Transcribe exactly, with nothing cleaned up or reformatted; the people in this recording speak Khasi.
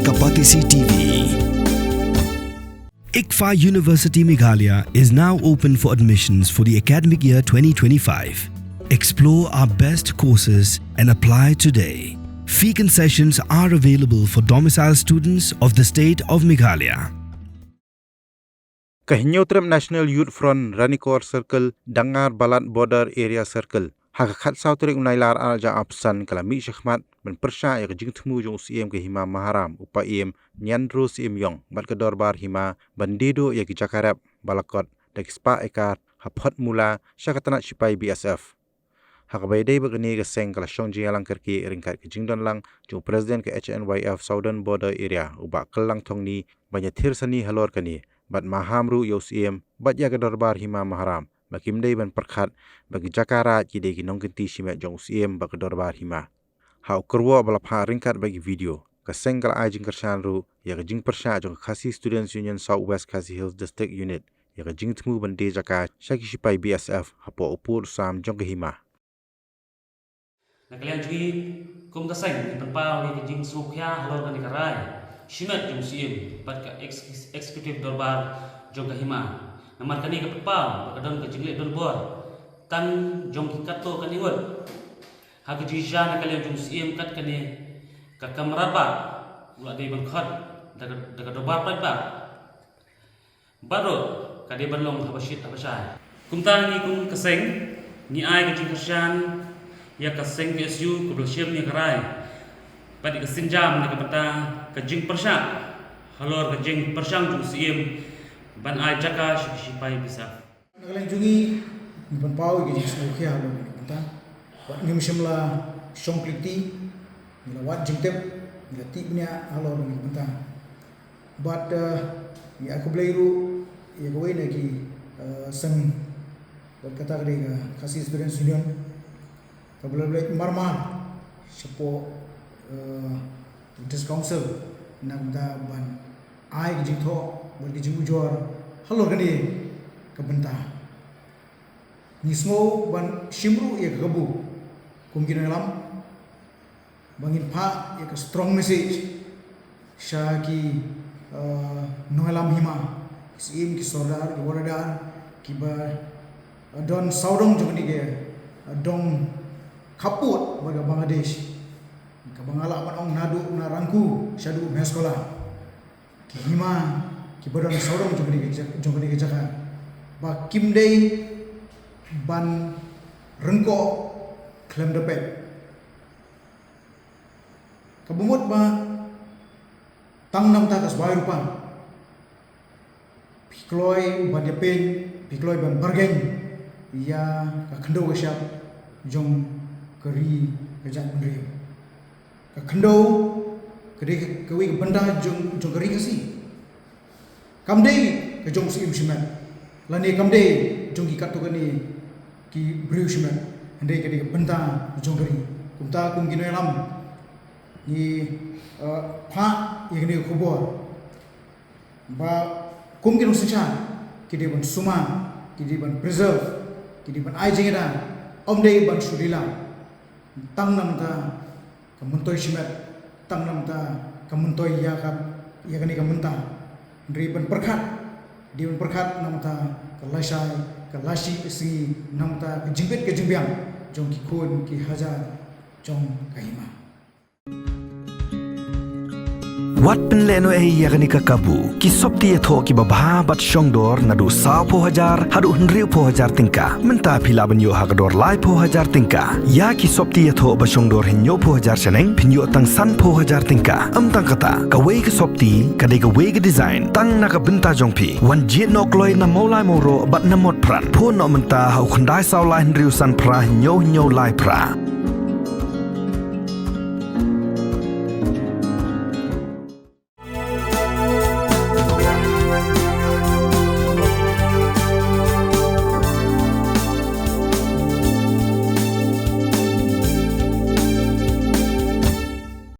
Kapatisi T V. ICFAI University Meghalaya is now open for admissions for the academic year twenty twenty-five. Explore our best courses and apply today. Fee concessions are available for domicile students of the state of Meghalaya. Ka Hynñiewtrep National Youth Front, Ranikor Circle, Dangar Balat Border Area Circle, ha ka khatsaw tarik u Nailar arhajar arphew san ka la mih shakhmat ban pyrshah ïa ka jingthmu jong u Syiem ka Hima Maharam, u Paiem Niandro Syiem Iong, bad ka Dorbar Hima ban die duh ïa ki jaka rep ba la kot da ki spah ekar ha Photmula sha ka tnat shipai B S F. Ha kaba ïadei bad kane, ka seng ka la shong jingïalang kyrkieh ryngkat ka jingdon lang jong u President ka H N Y F Southern Border Area, u Bah Kyllangthongni, ban ïathir sani halor kane, bad maham ruh ïa u Syiem bad ïa ka Dorbar Hima Maharam ba kim dei ban pyrkhat ba ki jaka raid ki dei ki nongkynti shimet jong u Syiem bad ka Dorbar Hima. Ha u kyrwoh ba la phah ryngkat bad ki video, ka seng ka la ai jingkyrshan ruh ïa ka jingpyrshah jong ka Khasi Students Union South West Khasi Hills District Unit ïa ka jingthmu ban die jaka sha ki shipai B S F hapoh u pud u sam jong ka hima. Na ka liang jong ngi kum ka seng, ngi pynpaw ïa ka jingsngewkhia halor kane ka rai shimet jong u Syiem bad ka ex-, Executive Dorbar jong ka hima. Namar kane ka pynpaw ba ka don ka jingleh donbor tang jong ki katto katne ngut. Ha ka jingshisha, na ka liang jong u Syiem kat kane ka kamra ba u la dei ban khot da ka, da ka Dorbar paidbah. Baroh ka dei ban long haba shit haba shai. Kumta ngi kum ka seng ngi ai ka jingkyrshan ïa ka seng K S U kaba la shim ïa ka rai bad ïa ka sienjam na ka bynta ka jingpyrshah halor ka jingpyrshang jong u Syiem ban ai jaka sha ki shipai B S F. Na ka liang jong ngi, ngi pynpaw ïa ka jingsngewkhia halor kane ka bynta. Wat ngim shym la shong klik ti, ngi la wad jingtip, ngi la tip bniah halor kane ka bynta. Bad, eh, ngi ai khublei ruh ïa kawei na ki, eh, seng, bad kata ka dei ka Khasi Students Union, kaba la leit marmar shapoh, eh, District Council na ka bynta ban ai ka jingthoh bad ka jingujor halor kane ka bynta. Ngi sngew ban shim ruh ïa ka kabu kum ki nongïalam ba ngin phah ïa ka strong message sha ki, eh, nongïalam hima, ki syiem, ki sordar, ki warder, kiba, eh, don sawdong jong kane ka, eh, dong khappud bad ka Bangladesh, kaba nga lah ban ong naduh na Rangku shaduh Mehskola. Ki hima kiba don sawdong jong kane ka ja-, jong kane ka jaka ba kim dei ban ryngkoh khlem da peit. Kaba mut ba tang namar ka sbai rupa phi kloi ban ïapeiñ, phi kloi ban bargain ïa ka khyndew ka shyiap jong ka ri ka jaitbynriew. Ka khyndew ka dei kawei ka bynta jong, jong ka ri Khasi. Kam dei ka jong u Syiem shimet, lane kam dei jong ki katto katne ki briew shimet, hynrei ka dei ka bynta jong ka ri. Kumta kum ki nongïalam ngi, eh, phah ïa kane ka khubor ba kum ki nongsynshar ki dei ban sumar, ki dei ban preserve, ki dei ban ai jingïada, ym dei ban shu lilam. Tang namar ka myntoi shimet, tang namar ka myntoi ïa ka, ïa kane ka mynta. Hynrei ban pyrkhat, dei ban pyrkhat namar ka lashai, ka lashi sngi, namar ka jingbit ka jingbiang jong ki khun ki hajar jong ka hima. Wat pynlehnohei ïa kane ka kabu. Ki sopti ïathoh kiba bha bad shongdor naduh sawphew hajar haduh hynriewphew hajar tyngka. Mynta phi lah ban ïoh ha ka dor laiphew hajar tyngka. Ïa ki sopti ïathoh ba shongdor hynñiewphew hajar shaneng phin ïoh tang sanphew hajar tyngka. Ym tang kata, kawei ka sopti ka dei kawei ka design tang na ka bynta jong phi. Wan jied noh kloi na Mawlai Mawroh bad na Motphran. Phone noh mynta ha u khyndai saw lai hynriew san phra hynñiew hynñiew lai phra.